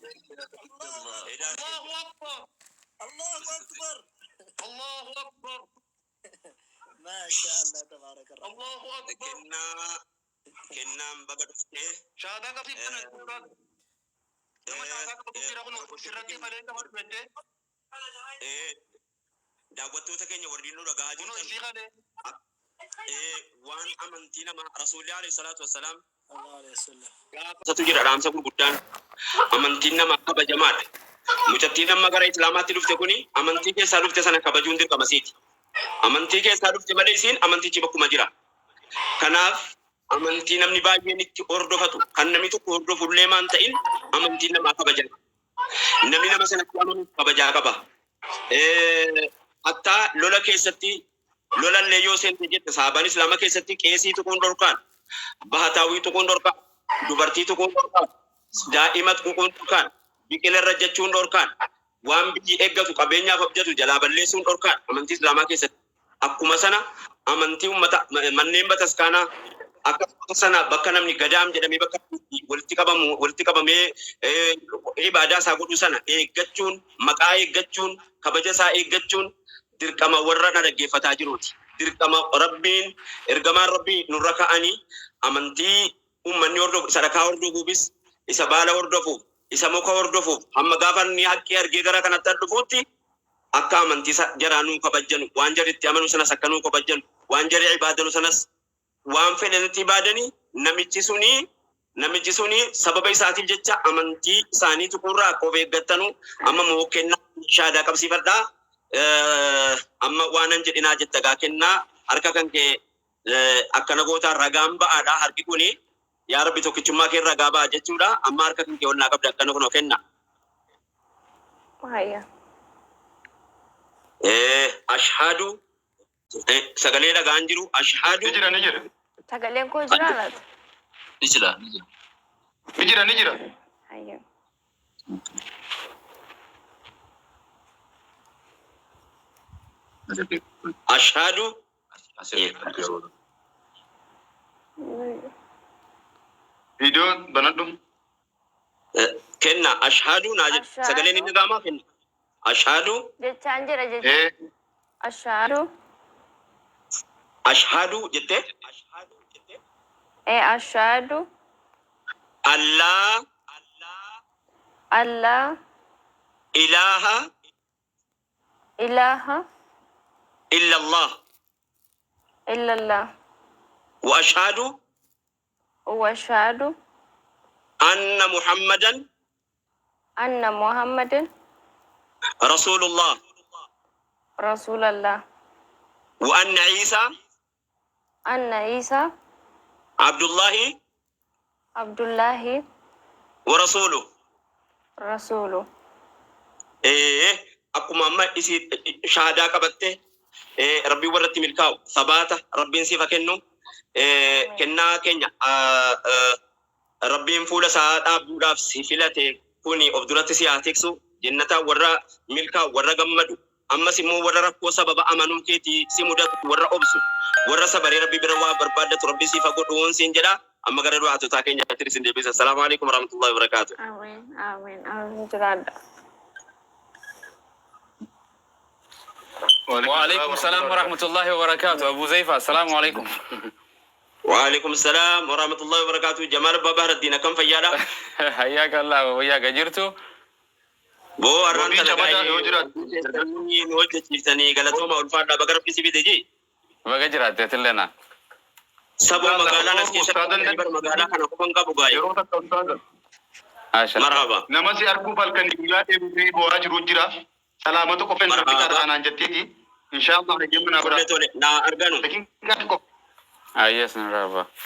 Allahu Akbar. Allahu Akbar. Allahu Akbar. Maasha Allah tabaaraka Rahmaan. Allahu Akbar. Kennaa kennaan baga dhuftee Shaadaa qabsiiftan ustaaz. Nama shaadaa qabatu jira kun sirratti malee qabatu jettee. Daawwattoota keenya warri nu dhagahaa Kunoo jirtan isii kalee. Waan amantii namaa rasuulli alayhi salaatu wassalaam Sallallahu alaihi wasallam. gaafatu jira dhaamsa gurguddaan amantiin namaa kabajamaadha. Mucattiin amma gara islaamaatti dhufte kuni amantii keessaa dhufte sana kabajuun dirqama isiiti. Amantii keessaa dhufte malee isiin amantichi bakkuma jira. Kanaaf amantii namni baay'een itti hordofatu kan namni tokko hordofu illee maan ta'in amantiin namaa kabajama. Namni nama sanatti amanu kabajaa qaba. Hattaa lola keessatti lolallee yoo seente jette sahaabaan islaama keessatti qeesii tuquun dhorkaan, bahataawii tuquun dhorkaan, dubartii tuquun dhorkaan, daa'ima tuquun dhorkaan, biqila irra jechuun dhorkaan, waan biyyi eeggatu qabeenyaaf abjatu jalaa balleessuun dhorkaan amantii islaamaa keessatti. Akkuma sana amantii ummata manneen bataskaanaa akkasuma sana bakka namni gadaam jedhamee bakka walitti qabamu walitti qabamee ibaadaa isaa godhu sana eeggachuun maqaa eeggachuun kabaja isaa eeggachuun dirqama warra na dhaggeeffataa jiruuti. Dirqama Rabbiin ergamaan Rabbii nurra ka'anii amantii uummanni hordofu isa dhakaa hordofuufis isa baala hordofuuf isa muka hordofuuf hamma gaafa inni haqqii argee gara kanatti dhufuutti akka amantii jaraa nuu kabajjanu waan jarri itti amanu sanas akka nuu kabajjanu waan jarri ibaadanu sanas waan fedhanitti ibaadanii namichi suni sababa isaatiif jecha amantii isaanii tuquurraa akka of eeggattanu amma moo kennaa shaadaa qabsiifadhaa amma waanan jedhinaa jetta gaa kennaa harka kan kee akkana gootaa ragaan ba'aadha harki kuni yaa rabbi tokkichummaa kee ragaa ba'a jechuudha amma harka kan kee ol naa qabda akkana kunoo kenna. Hayya. Ashhadu sagalee dhagaan jiru ashhadu Ni jira ni jira. Sagaleen koo jira laata? Ni jira, ni jira. Ni jira ni jira. Hayya. Ashhadu Viidiyoo banadhu. Kenna ashhadu naa jedhu sagaleen inni Ashhaadu dhaga'amaa kenna ashhadu jechaan jira jecha. Ashhaadu. Ashhadu jettee Ashhaadu. Allaa Allah ilaaha ilaha illa Allah illallah wa ashhadu wa ashhadu anna Muhammadan anna Muhammadan rasulullah rasulallah wa anna Isa anna Isa Abdullahi Abdullahi wa rasuluh. Rasulu. Akkuma amma isii shaadaa qabatte rabbiin warratti milkaa'u sabaata rabbiin siif haa kennu kennaa keenya rabbiin fuula isaa dhaabduudhaaf si filate kuni of duratti si haa tiksu jennata warra milkaa'u warra gammadu ammas immoo warra rakkoo sababa amanuu keetii si mudatu warra obsu warra sabaree rabbi bira waa barbaaddatu rabbi siif haa godhu siin jedha amma gara du'aatotaa keenyaatti isin deebisa. Assalaamu alaikum warahmatullahi wabarakaatuh. Amiin amiin amiin jiraadha. وعليكم السلام ورحمة الله وبركاته أبو زيفة السلام عليكم. وعليكم السلام ورحمة الله وبركاته جمال أبا بهر الدين كم فيالا. حياك الله وإياك jirtu. Boo har'aan Wabii tana Camadaa yoo jiraatu. nu hojjechiiftanii galatooma ulfaadhaa baga rabbi si fide jee. Baga jiraatte lena. Saboo magaalaan as keessatti Ustaazan bar magaalaa kana qofan qabu gaa'e. Yeroo takka ustaazan. Maasha Allah. Marhaba. Nama si arguuf halkanii guyyaa deemtee bo'aa jiru jira. Salaamatu qofa hin Marhaba. rabbi anaan jetteeti. Inshallah hayyama naa Tole bira. tole naa arganu. Daqiiqaa tokko. Ayyas marhaba. Inshallah.